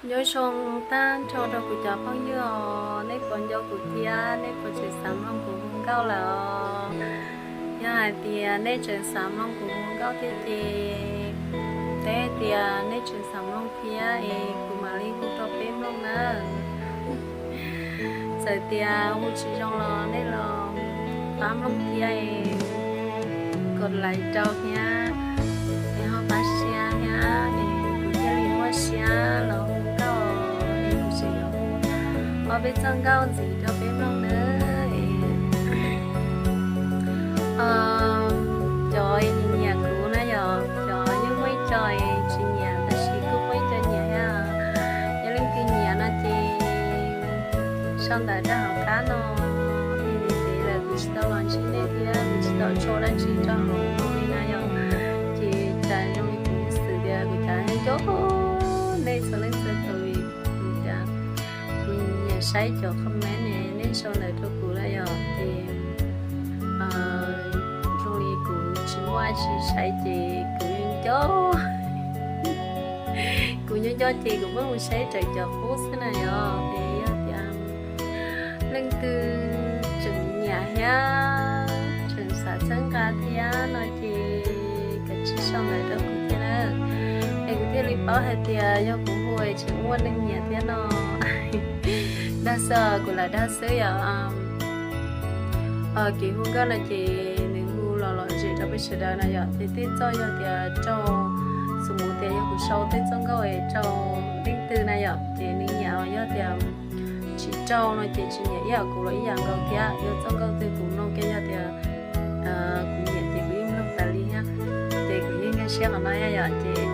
Nyob zoo tag nrho rau kuv cov phooj ywg os, nej puas nco kuv thiab nej puas tseem xav mloog kuv hu nkauj lawm os? Yog hais tias nej tseem xav mloog kuv hu nkauj thiab ces, teb hais tias nej tseem xav mloog thiab es kuv mam li hu rau peb mloog na. Txawm tias hu tsis zoo los nej los pab mloog thiab es, kom like rau thiab, es ho pab share thiab es kuv thiaj li muaj siab los hu nkauj es kuv tseem yuav hu ob peb txoj nkauj ntxiv rau peb mloog nawb. Cov nyiam kuv na yom, cov yeej muaj ib co tsis nyiam tab sis kuj muaj ib co nyiam thiab. Yog leej twg nyiam no ces sau ntawv rau hauv qab no, es ntev lawm kuv tsis tau los ntsib nej thiab kuv tsis tau tso dab tsi rau hauv no li na yom. Ces cas zoo li kuv xav tias kuv cov nco nej txhua leej txhua tus li, kuv cas kuv nyiam saib cov comment ne, nej sau ntawv rau kuv na yom, ces zoo li kuv tsis muaj dab tsi saib ces kuv nco, kuv nco nco ces kuv muab mus saib raws cov qub xwb na yom. Es yog tias leej twg tseem nyiam thiab tseem xav txhawb nqa thiab no ces kav tsij sau ntawv rau kuv thiab na, es kuv thiaj li paub hais tias yog kuv hu es tseem muaj neeg nyiam thiab no. Dag xwb, kuv lam dag xwb yom. Kev hu nkauj no ces nws hu los lom zem rau peb sawv daws na yom, ces tej txoj yog tias raug, xu mus tias yog kuv sau tej txoj nkauj es raug leej twg na yom ces nws nyiam, yog tias tsis raug no ces tsis nyiam ib yam kuv los ib yam nkaus thiab. Yog txoj nkauj twg kuv mloog kiag yog tias kuv nyiam ces kuv yeej mloog tas li thiab, ces kuv yeej nkag siab qhov no thiab yom. Ces